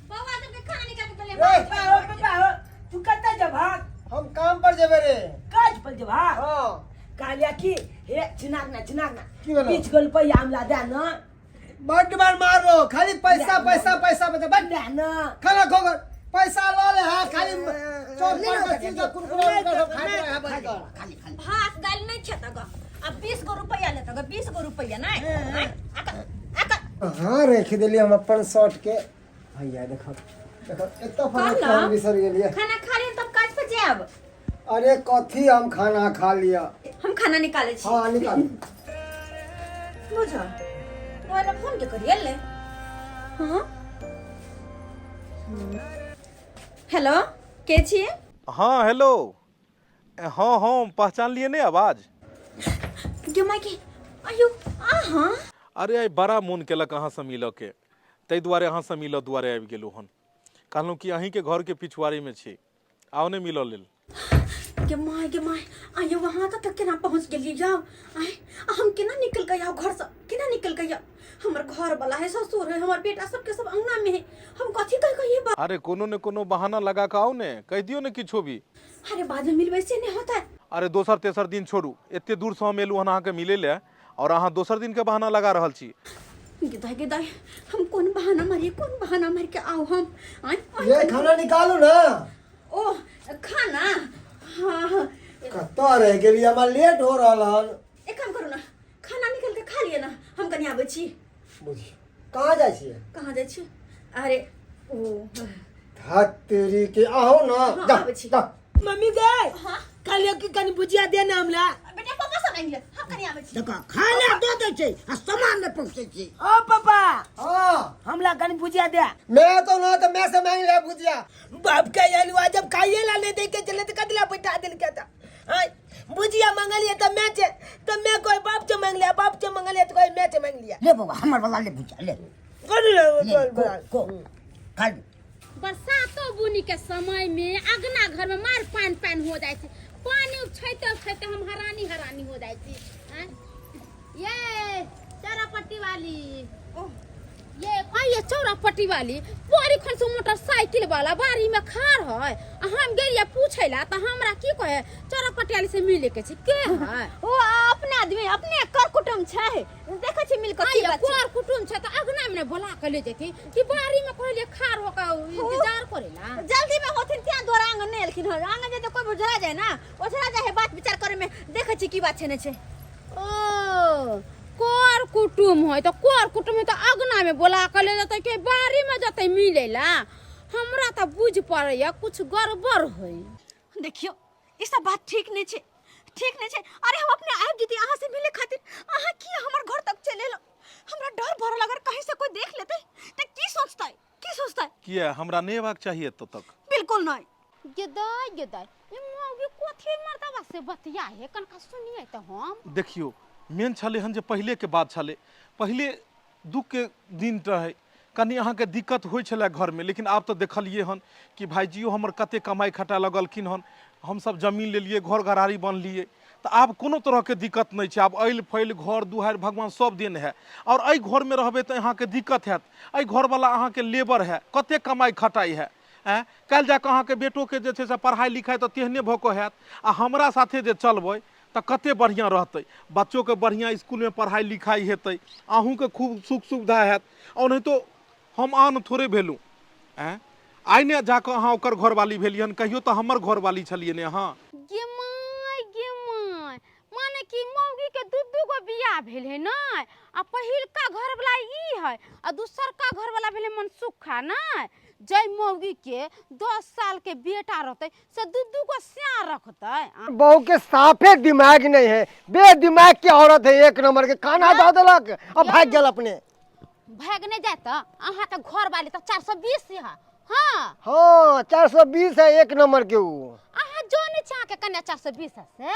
बौआ सबके खाना निकाल के देले। पापा हो, पापा हो, तू कतऽ जबहा? हम काम पर जेबै रे। काज पर जबहा? हाँ। कहलिया कि हे चिनाक ना, चिनाक ना। की भेलौ? 20 गो रुपैआ हमरा दे ना। बड्ड बार मारबो, खाली पैसा पैसा पैसा पैसा बड्ड। दे ना। खाना खो कर पैसा लऽ ले है, खाली चौक पर के चीज कुरकुरा उरकुरा सब खाइत रहे है बैठ कर। खाली खाली। भात दालि नहि खेतऽ ग, आ 20 गो रुपैआ लेतऽ ग, 20 गो रुपैआ नहि? आँय, आक आक। हाँ, रख देलियै हम अपन शर्ट के। भैया, देखो देखो, एतऽ पर कहलहुँ, हम बिसरि गेलियै। खाना खा लिअ तब काज पर जायब। अरे कथी हम खाना खा लिअ? हम खाना निकालै छी। हाँ, निकाल। बुझ, मोबाइल फोन के करिए ले। हाँ हेलो के छियै? हाँ हेलो, हाँ हम पहचानलियै नहि आवाज? गे माय के, अयो अहाँ? अरे आइ बड़ा मोन केलक अहाँसँ मिलऽके, ताहि दुआरे अहाँसँ मिलऽ दुआरे आबि गेलहुँ हन। कहलहुँ कि अहीँके घरके पिछुआरीमे छी, आउ ने मिलऽ लेल। गे माय गे माय, आइयो वहाँ तक केना पहुँच गेलियै जाओ? आय हम केना निकल के आउ घरसँ, केना निकल के आउ? हमर घर वाला है, ससुर है, हमर बेटा सबके सब अंगना में है, हम कथी कह कहिए बा? अरे कोनो ने कोनो बहाना लगा के आओ ने, कहि दियौ ने किछो भी। अरे बाद में मिलबै से नहीं होता है। अरे दोसर तेसर दिन छोड़ू, एते दूर से हम एलहुँ हन अहाँके मिलै लए और अहाँ दोसर दिन के बहाना लगा रहल छी। गे दाई, हम कोन बहाना मारिए, कोन बहाना मार के आओ हम? आय, आय, ये खाना निकालू ना। ओ खाना, हाँ हाँ। कतऽ रहि गेली? हमरा लेट हो रहल हन। एक काम करू ना, खाना निकाल के खा लिअ ना, हम कनि आबै छी। बुझियौ कहाँ जाइ छियै? कहाँ जाइ छी? अरे ओ धत्तेरी के, आहो ना। हाँ, जा, आबै छी। जा। मम्मी गए हाँ? कहलियो कि कनि भुजिया दे ना हमरा। बेटा पापा सब आनि ले, हम कनि आबै छी। देखो खाना दे दै छै आ सामान नहि पहुँचै छै। ओ पापा। हाँ। हमरा कनि भुजिया दे। मैं तो ना तो मैं से मांग लिया भुजिया। बाप के अलुआ जब खाइए ला नहीं दे के चले तो कदला बैठा दिल के था। हाँ, भुजिया मांगलिए तो मैं छे, तो मैं कोई बाप से मांग लिया, बाप से मांगलिए तो कोई मैं से मांग लिया। ले बौआ, हमर वाला ले भुजिया ले। कर ले, ले, बोल, को, बोल। को, खा ले। बरसातो बुनी के समय में अगना घर में मार पानी पानी हो जाए छे, पानी उपछैते उपछैते हम हरानी हरानी हो जाए छी। आँय? ये चौरापट्टी वाली, ओह, ये ये चौरापट्टी वाली बड़ी खन से मोटरसाइकिल वाला बाड़ी में खार है, आ हम गेलिए पूछे ला त हमरा की कहे चौरापट्टी वाली से मिले के छै, के है? ओ अपने आदमी, अपने कर कुटुम छै, देखै छी मिल के की आइए, बात छै। कर कुटुम छै त अगना में ने बोला के ले जेती कि बाड़ी में कहलिए खार हो के इंतजार करेला। जल्दी में होथिन त्यां द्वारा आंगन नहीं एलखिन हन, आंगन जे कोई बुझरा जाए ना, ओझरा जाए है बात विचार करे में, देखै छी की बात छै नै छै। ओ कर कुटुम है त कर कुटुम है त अगना में बोला के ले जतै के बाड़ी में जतै मिलेला, हमरा त बुझ पड़ैया कुछ गड़बड़ है। देखियो ई सब बात ठीक नहीं छै, ठीक नहीं छै। अरे हम अपने आबि जैती अहाँ से मिले खातिर, अहाँ की हमर घर तक चलि एलहुँ? हमरा डर भऽ रहल अगर कहीं से कोई देख लेतै त की सोचतै, की सोचतै? किया हमरा नहि अयबाक चाही एतऽ तक? बिल्कुल नहीं। गेदाय गेदाय, ई मौगी कथी मर्दबा से बतिया है, कनका सुनिए त हम। देखियो मेन छलै हन जे पहिले के बात छलै, पहिले दुख के दिन रहे, कनि अहाँके दिक्कत होइ छलै घरमे, लेकिन आब तऽ देखलियै हन कि भाइजियो हमर कते कमाइ खटा लगलखिन हन, हमसब जमीन लेलियै, घर घराड़ी बन्हलियै, तऽ आब कोनो तरहके दिक्कत नहि छै। आब ऐल फैल घर दुआरि भगवान सब देने है, आओर एहि घरमे रहबै तऽ अहाँके दिक्कत हैत, एहि घरवला अहाँके लेबर है, कते कमाइ खटाइ है, आँय काल्हि जाकऽ अहाँके बेटोके जे छै से पढ़ाइ लिखाइ तऽ तेहने भऽ कऽ हैत, आ हमरा साथे जे चलबै तऽ कते बढ़िआँ रहतै, बच्चोके बढ़िआँ इसकुलमे पढ़ाइ लिखाइ हेतै, अहूँके खूब सुख सुविधा हैत। ओनाहितो हम आन थोड़े भेलहुँ, आँय आइ ने जाकऽ अहाँ ओकर घरवाली भेलियै हन, कहियो तऽ हमर घरवाली छलियै ने अहाँ। गे माय गे माय, माने कि मौगी के दू दू गो बियाह भेल है नै, आ पहिलका घरवला ई है आ दोसरका घरवला भेलै मनसुखा नै, जै मौगी के 10 साल के बेटा रहतै से दू दू गो स्याह रखतै। बहू के साफे दिमाग नहीं है, बेदिमाग के औरत है एक नंबर के, खाना दऽ देलक आ भाग गेल अपने। भाग नहीं जाए तो अहाँ के घर वाली तो 420 है। हाँ। हाँ 420 है एक नंबर के ऊ। अहाँ जाने छी अहाँ के कन्या 420 है से?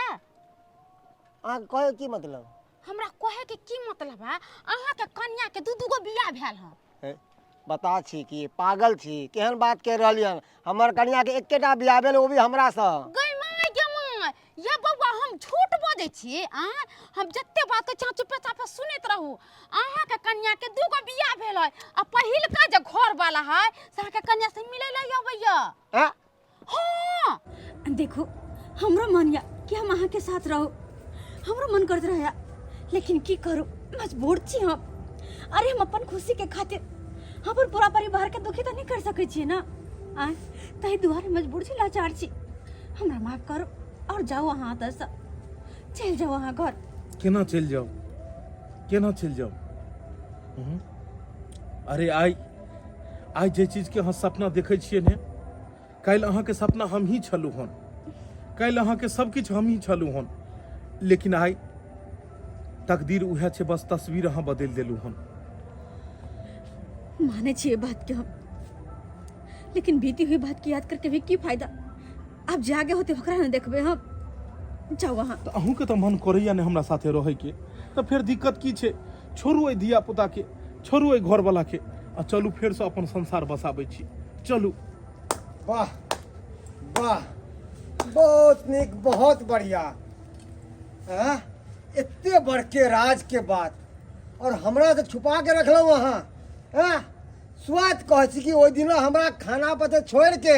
अहाँ के कहे की मतलब? हमरा कहे के की मतलब है, अहाँ के कन्या के दू दू गो बियाह भेल है। हे, बता छी कि पागल छी, केहन बात कहि रहलियै हन? हमर कन्या के एकेटा बियाह भेल, वो भी हमरा सँ। गै my गे my, ये बौआ हम झूठ बजै छी? आँय हम जते बात कहै छी अहाँ चुपे चापे सुनैत रहू। अहाँ के कन्या के दू गो बियाह भेल है आ पहिलका जे घर वाला है से अहाँ के कन्या से मिलै लए अबैया। आँय? हाँ। देखो हमरो मन या कि हम अहाँ के साथ रहू, हमरो मन करत रहे, लेकिन की करू मजबूर छी हम। अरे हम अपन खुशी के खातिर अपन पूरा परिवार के दुखी तो नहीं कर सकै छी ना, आँय ताहि दुआरे मजबूर छी, लाचार छी। हमरा माफ करू और जाउ अहाँ एतऽसँ, चलि जाउ अहाँ घर। केना चलि जाउ, केना चलि जाउ? अरे आइ आइ जे चीजके अहाँ सपना देखै छियै ने, काल्हि अहाँके सपना हमही छलहुँ हन, काल्हि अहाँके सब किछु हमही छलहुँ हन, लेकिन आइ तकदीर उएह छै, बस तस्वीर अहाँ बदलि देलहुँ हन। माने छियै बात के हम, लेकिन बीती हुई बात के याद करके भी की फायदा। आब जे आगे होते ओकरा ने देखबै हम। जाउ अहाँ। तऽ अहूँके तऽ मन करैया ने हमरा साथे रहैके, तऽ फेर दिक्कत की छै? छोड़ू एहि धिया पुताके, छोड़ू एहि घरवलाके आ चलू फेरसँ अपन संसार बसाबै छी, चलू। वाह वाह, बहुत नीक, बहुत बढ़िया। आँ? एते बड़के राज के बात और हमरा से छुपा के रखलहुँ अहाँ। आँ? स्वाद कहै छी कि ओहि दिना हमरा खाना पते छोड़ि के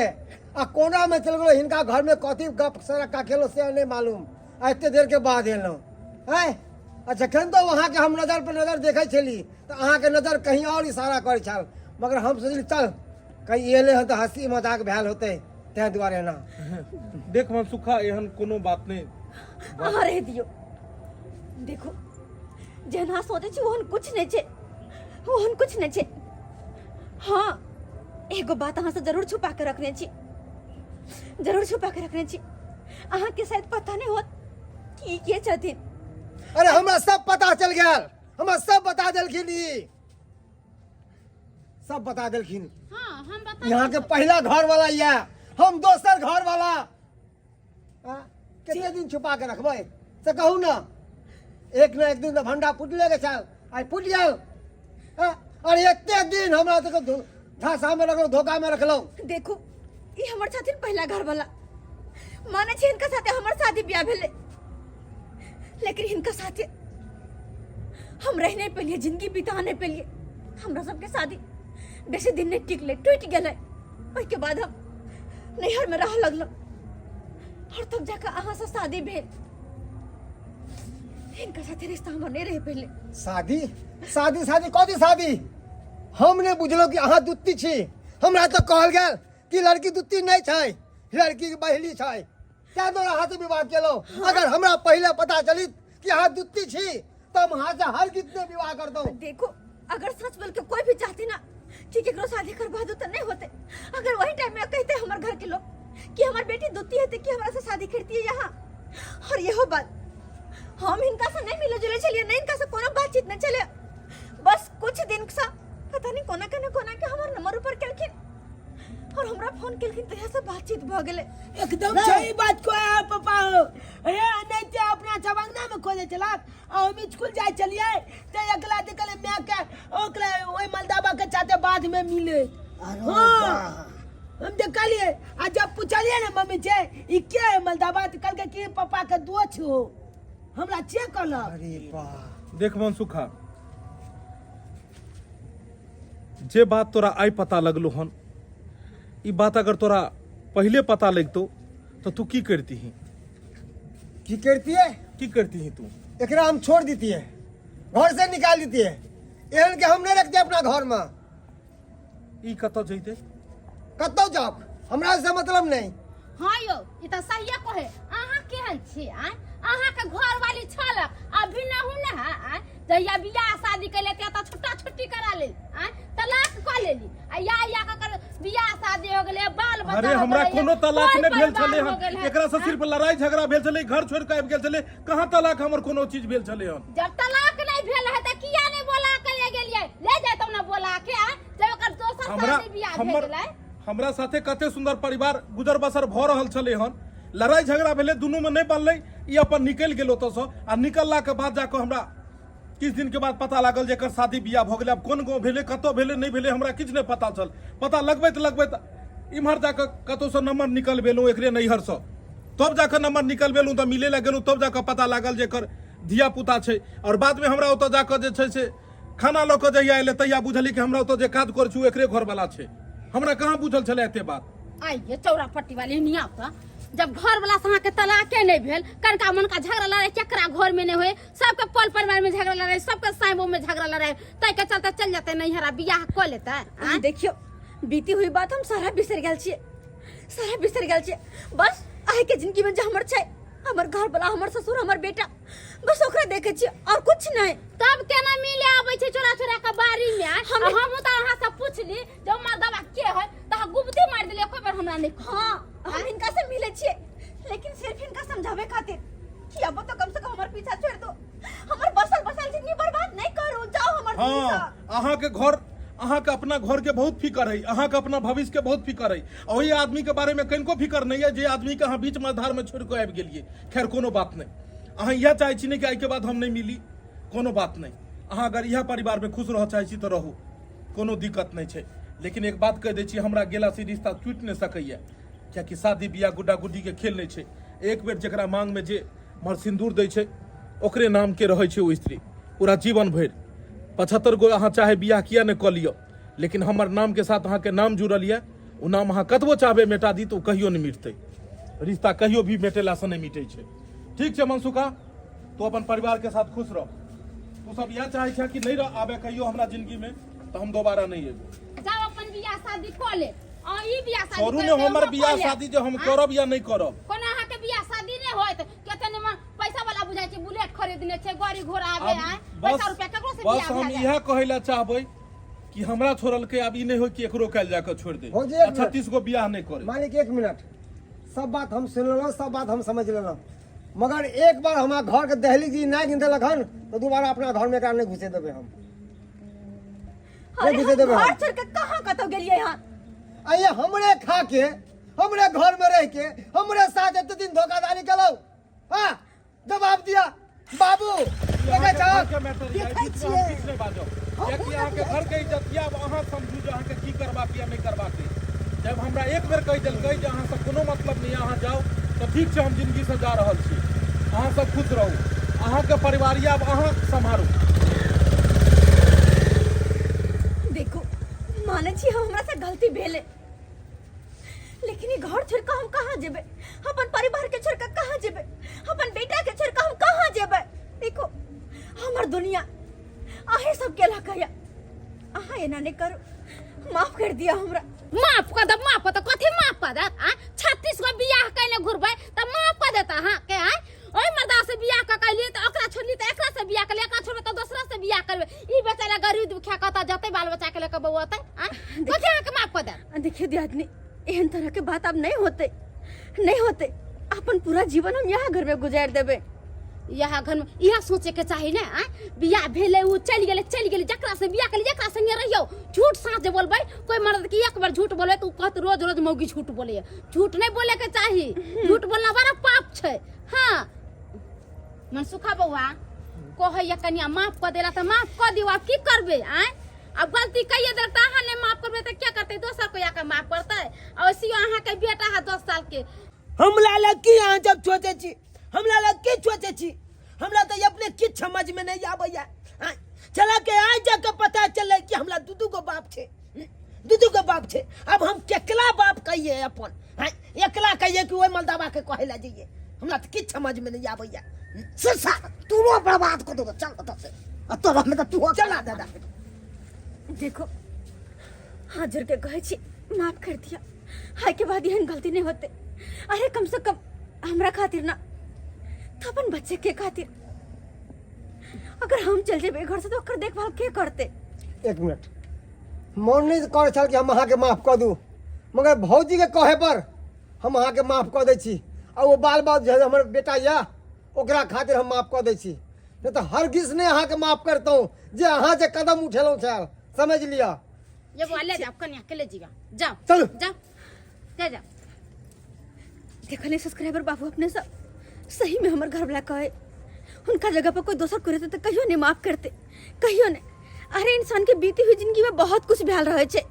आ कोना में चल गेलो हिनका घर में, कथी गप सरक्का खेलो से नहीं मालूम, आ एते देर के बाद एलहुँ। आँय, आ जखन तो अहाँके हम नजर पर नजर देखै छली तऽ अहाँके नजर कहीं और इशारा करै छल, मगर हम सोचली चल कहीं एले हँ तऽ हँसी मजाक भेल होतै, ताहि दुआरे एना। देख मनसुखा, एहन कोनो बात नहि। अहाँ रहि दियौ। देखू, जेना सोचै छी ओहन कुछ नहि छै, ओहन कुछ नहि छै। हाँ, एगो बात अहाँ से जरूर छुपा के रखने छी, जरूर छुपा के रखने छी। अहाँके शायद पता नहीं होत कि ई के छथिन। अरे हमरा सब पता चल गेल, हमरा सब बता देलखिन, ई सब बता देलखिन। हाँ, हम बता यहाँ के पहला घर वाला या हम दोसर घर वाला। हाँ? कितने दिन छुपा के रखबै से कहू ना? एक न एक दिन तऽ भंडा फुटले के छल, आइ फुटि गेल। हाँ? अरे एते दिन हमरा सबके झांसा में रखलहुँ, धोखा में रखलहुँ। देखू, ई हमर छथिन पहला घर वाला, माने छी हिनका साथे हमर शादी ब्याह भेलै, लेकिन हिनका साथे हम रह नहीं पेलिए, जिंदगी बिता नहीं पेलिए। हमरा सबके शादी बेसी दिन नहीं टिकले, टूटि गेलै। ओहिके बाद हम नैहर में रह लगलहुँ और तब जाकर अहाँ से शादी भेल। हिनका साथे रिश्ता हमर नहीं रहे पहले। शादी शादी शादी कथी शादी? हम नहीं बुझलहुँ कि अहाँ दुत्ती छी। हमरा तऽ कहल गेल कि लड़की दुत्ती नहीं छै, लड़की बहली छै, ताहि दुआरे अहाँ से विवाह केलहुँ। अगर हमरा पहिले पता चलित कि अहाँ दुत्ती छी तऽ हम अहाँ से हर गीत में विवाह कर दऊँ। देखो, अगर सच बोल के कोई भी चाहती ना कि केकरो शादी करवा दो तो नहीं होते। अगर वही टाइम में कहते हमारे घर के लोग कि हमार बेटी दुत्ती है तो कि हमरा से शादी करती है यहाँ। और यहो बात, हम हिनका से नहीं मिले जुले चलिए, नहीं इनका से कोनो बातचीत नहीं चले, बस कुछ दिन से पता नहीं कोना के कोना के हमार नंबर ऊपर केलखिन और हमरा फोन केलखिन, तहिया से बातचीत भ गेलै। एकदम सही बात को है पापा हो। ए नहीं ते अपना चवंगना में खोजे चला आ हम स्कूल जाय चलिए ते एकला देखले my के ओकरा ओइ मलदाबा के चाचे बाद में मिले। अरे हाँ। हम देखलिए आ जब पूछलिए ना मम्मी से ई के है मलदाबा, तो कहलकै कि पापा के दोस्त हो, हमरा चेक कहलक। अरे वाह। देख मनसुखा, जे बात तोरा आइ पता लगलो हन, ई बात अगर तोरा पहिले पता लगतो तो तू की करतीही? की करतीहे? की करतीही तू? एकरा हम छोड़ देतिए, घर से निकाल देतिए, एहन के हम नहीं रखते अपना घर में। ई कतऽ जैते? कतौ जाओ, हमरा से मतलब नहीं। हाँ यौ, ई तऽ सहिए कहे। अहाँ केहन छी? आँय, अहाँके घर वाली छलक अभी न हूँ न। आँय, जहिया बियाह शादी कैले तिया तऽ छुट्टा छुट्टी करा लेल, आँय, तलाक कऽ लेली, आ या या कऽ बियाह शादी हो गेलै, बाल बच्चा अरे हो हमरा गेलै, कोनो तलाक कोइ नहि भेल परिवार छलै हो हन। गेल हन। एकरा से सिर्फ लड़ाई झगड़ा भेल छलै, घर छोड़ के आबि गेल छलै, कहाँ तलाक हमर कोनो चीज भेल छलै हन? जब तलाक नहीं भेल है तऽ किया नहीं बोला के ले गेलियै? ले जैतौ ना बोला के, आँय, जब ओकर दोसर हमरा शादी बियाह भए हमर गेलै। हमरा साथे कते सुंदर परिवार गुजर बसर भऽ रहल छलै हन, लड़ाई झगड़ा भेलै, दुनू में नहि बनलै, ई अपन निकलि गेल ओतऽसँ। आ निकललाके बाद जाकऽ हमरा किछु दिनके बाद पता लागल जे एकर शादी बियाह भऽ गेलै। आब कोन गाँव भेलै, कतऽ भेलै, नहि भेलै, हमरा किछु नहि पता छल। पता लगबैत लगबैत इम्हर जाकऽ कतहुसँ नंबर निकलबेलहुँ एकरे नैहरसँ, तब जाकऽ नंबर निकलबेलहुँ तऽ मिलै लए गेलहुँ, तब जाकऽ पता लागल जे एकर धिया पुता छै। आओर बादमे हमरा ओतऽ जाकऽ जे छै से खाना लऽ कऽ जहिया एलै तहिया बुझलियै कि हमरा ओतऽ जे काज करै छी ओ एकरे घरवला छै। हमरा कहाँ बुझल छलै एते बात। आइए चौरा पट्टी वाली निया तऽ जब घर वाला से अहाँके तलाके नहीं भेल, कनका मनका झगड़ा लड़ाई केकरा घर में नहीं होए, सबके पल परिवार में झगड़ा लड़ाई, सबके साइबो में झगड़ा लड़ाई, तै के चलते चल जाते नैहरा बियाह कऽ लेते। अहाँ देखियौ, बीती हुई बात हम सारा बिसरि गेल छियै, सारा बिसरि गेल छियै। बस अहाँके जिंदगी में जे हमर छै, हमर घर वाला, हमर ससुर, हमर बेटा, बस ओकरा देखै छियै और कुछ नहीं। तब केना मिले आबै छै चोरा चोरा के बाड़ी में? हम तऽ अहाँ से पूछली जे मर्दवा के है तऽ अहाँ गुबती मारि देलियै, एको बेर हमरा नहीं। हाँ, हम हिनका से मिले छियै, लेकिन सिर्फ हिनका समझावे खातिर कि अब तो कम से कम हमर पीछा छोड़ दो, हमर बसल बसल जिंदगी बर्बाद नहीं करू, जाओ हमर जिंदगी हाँ, से। अहाँके घर, अहाँके अपना घरके बहुत फिकर है, अहाँके अपना भविष्यके बहुत फिकर है, आ ओहि आदमीके बारेमे कनिको फिकर नहि यऽ जे आदमीके अहाँ बीच मझधारमे छोड़ि कऽ आबि गेलियै। खैर कोनो बात नहि, अहाँ इएह चाहै छी ने कि एहिके बाद हम नहि मिली? कोनो बात नहि, अहाँ अगर इएह परिवारमे खुश रहऽ चाहै छी तऽ रहू, कोनो दिक्कत नहि छै। लेकिन एक बात कहि दै छी, हमरा गेलासँ ई रिश्ता टूटि नहि सकैए, कियाकि शादी बियाह गुड्डा गुड्डीके खेल नहि छै। एक बेर जकरा मांगमे जे मर सिन्दूर दै छै ओकरे नामके रहै छै ओ स्त्री पूरा जीवन भरि। 75 गो अहाँ चाहे बियाह किया नहि कऽ लिअ, लेकिन हमर नामके साथ अहाँके नाम जुड़ल यऽ, ओ नाम अहाँ कतबो चाहबै मेटा दी तऽ ओ कहियो नहि मिटतै। रिश्ता कहियो भी मेटेलासँ नहि मिटै छै। ठीक छै मनसुखा, तू अपन परिवारके साथ खुश रह। तू सब इएह चाहै छह कि नहि रह आबे कहियो हमरा जिंदगीमे, तऽ हम दोबारा नहि एबो। जाओ अपन बियाह शादी कऽ ले। आ ई बियाह शादी छोड़ू ने करबै, हमर ओहो बियाह कऽ लेब। शादी जे हम आँय? करब या नहि करब। कोना अहाँके बियाह शादी नहि होयत? कते ने पैसा वाला बुझाइ छै, बुलेट खरीदने छै, गाड़ी घोड़ा आबे आब आय, बस पैसा रुपया ककरो से बस बियाह हम भए जायत। इएह कहै लए चाहबै कि हमरा छोड़लकै, आब ई नहि होय कि एकरो काल्हि जाकऽ छोड़ि दे भौजी, एक आ मिनट। 36 गो बियाह नहि करे। मालिक एक मिनट, सब बात हम सुनि लेलहुँ, सब बात हम समझ लेलहुँ, मगर एक बार हमरा घर के दहलीज ई नहि गिन देलक हन तऽ दोबारा अपना घर में एकरा नहि घुसे देबै हम। अरे घुसे हम देबै घर हम। छोड़ के कहाँ कतौ गेलियै हन? आइए हमरे खा के, हमरे घर में रह के, हमरे साथ एते दिन धोखाधड़ी केलहुँ। हाँ जवाब दिया बाबू। देखै अहाँके छहक? घर के मैटर यऽ, देखै एहि बीचमे हम छियै। किछु नहि बाजब, हमहूँ कियाकि नहि अहाँके बुझै घर के इज्जत यऽ। आब अहाँ समझू जे अहाँके की करबाक यऽ नहि करबाक यऽ। जब हमरा एक बेर कहि देलकै जे अहाँसँ कोनो मतलब नहि यऽ, अहाँ जाउ, तऽ ठीक छै, हम जिंदगीसँ जा रहल छी। अहाँ सब खुश रहू, अहाँके परिवार यऽ, आब अहाँ सम्हारू। देखू, मानै छी हमरा से गलती भेलै, लेकिन ई घर छोड़ कऽ हम कहाँ जेबै? अपन परिवार के छोड़ कऽ कहाँ जेबै? अपन बेटा के छोड़ कऽ हम कहाँ जेबै? देखो, हमर दुनिया अहीं सब के लऽ अहाँ एना नहि करू, माफ कर दिया हमरा। माफ कऽ दे, माफ कऽ दे। कथी माफ कऽ देत? आ 36 गो बियाह कयने घुरबै तऽ माफ कऽ देत अहाँके? आँय, ओहि मर्दा से बियाह कऽ कयलियै तऽ ओकरा छोड़ली, तऽ एकरा से बियाह करलियै, एकरा छोड़बै तऽ दोसरा से बियाह करबै। ई बेचारा गरीब दुखिया कतऽ जेतै बाल बच्चा के लऽ कऽ बौअतै? आँय, कथी अहाँके माफ कऽ देत? देखियौ दियादनी, एहन तरह के बात आब नहीं होते, नहीं होते। अपन पूरा जीवन हम यहाँ घर में गुजार देबे। यहाँ घर में इएह सोचे के चाही ने। आँय, बियाह भेलै, ओ चलि गेलै, चलि गेलै, जकरा से बियाह केलियै जकरा संगे रहियौ। झूठ साँच जे बोलबै, कोइ मर्द के एक बार झूठ बोलबै तऽ ओ कहत रोज रोज मौगी झूठ बोलैए। झूठ नहि बोले के चाही, झूठ बोलना बड़ा पाप छै। हाँ मनसुखा बौआ, कहैया कनिया माफ कऽ देला तऽ माफ कऽ दियौ, आब की करबै? आँय, आब गलती कहिए देलक तऽ अहाँ नहि माफ करबै तऽ के करतै? दोसर कोइ आके माफ करतै? आ वैसियो अहाँके बेटा है 10 साल के। हमरा लग की अहाँ जब सोचै छी, हमरा लग की सोचै छी? हमरा तऽ अपने किछु समझमे नहि आबैया। आँय, चला के आइ जाके पता चललै कि हमरा दू दू गो बाप छै, दू दू गो बाप छै। आब हम केकरा बाप कहिए अपन? आँय, एकला कहिए कि ओहि मलदाबाके कहै लए जइए? हमरा तऽ किछु समझमे नहि आबैया। सिरसा तूरो बर्बाद कऽ देबो, चल ओतऽ से, आ तोरा हमे तऽ तू चला दादा। देखो, हाथ जोड़ के कहै छी, माफ कर दिया, हाय के बाद एहन गलती नहीं होते। अरे कम से कम हमरा खातिर ना तो अपन बच्चे के खातिर। अगर हम चल जेबै घर से तो ओकर देखभाल के करते? एक मिनट, मन नहीं करे छल कि हम अहाँके माफ कऽ दू, मगर भौजीके कहे पर हम अहाँके माफ कऽ दै छी, आ ओ बाल बाल जे हमर बेटा यऽ ओकरा खातिर हम माफ कऽ दै छी, नहि तऽ हरगिज नहि अहाँके माफ करतहुँ जे अहाँ जे कदम उठेलहुँ छल, समझि लिअ। ये बुआ ले जाओ, कन्या के ले जीवा, जाओ। चलू। जाओ, ले जाओ। देखलिए सब्सक्राइबर बाबू, अपने सब सही में हमर घर वाला कहे उनका जगह पर कोई दोसर करे तो कहियो नहीं माफ करते, कहियो नहीं। अरे इंसान के बीती हुई जिंदगी में बहुत कुछ भेल रहे छे,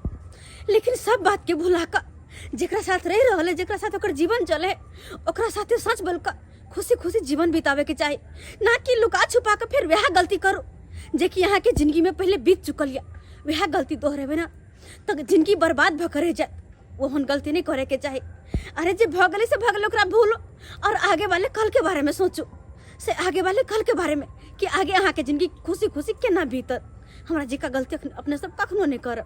लेकिन सब बात के भुला कर जेकरा साथ रह रहल है, जेकरा साथ ओकर जीवन चले, ओकरा साथे सच बोल कर खुशी खुशी जीवन बितावे के चाही, ना कि लुका छुपा के फिर वह गलती करो जे कि यहाँ के जिंदगी में पहले बीत चुकल या वह गलती दोहरेबे ना तो जिंदगी बर्बाद भ करे जात। ओहन गलती नहीं करे के चाही। अरे जे भ गेलै से भ गेलै, ओकरा भूलो और आगे वाले कल के बारे में सोचो, से आगे वाले कल के बारे में कि आगे अहाँ के जिंदगी खुशी खुशी केना बीतत। हमरा जी का गलती अपने सब कखनो नहीं करब।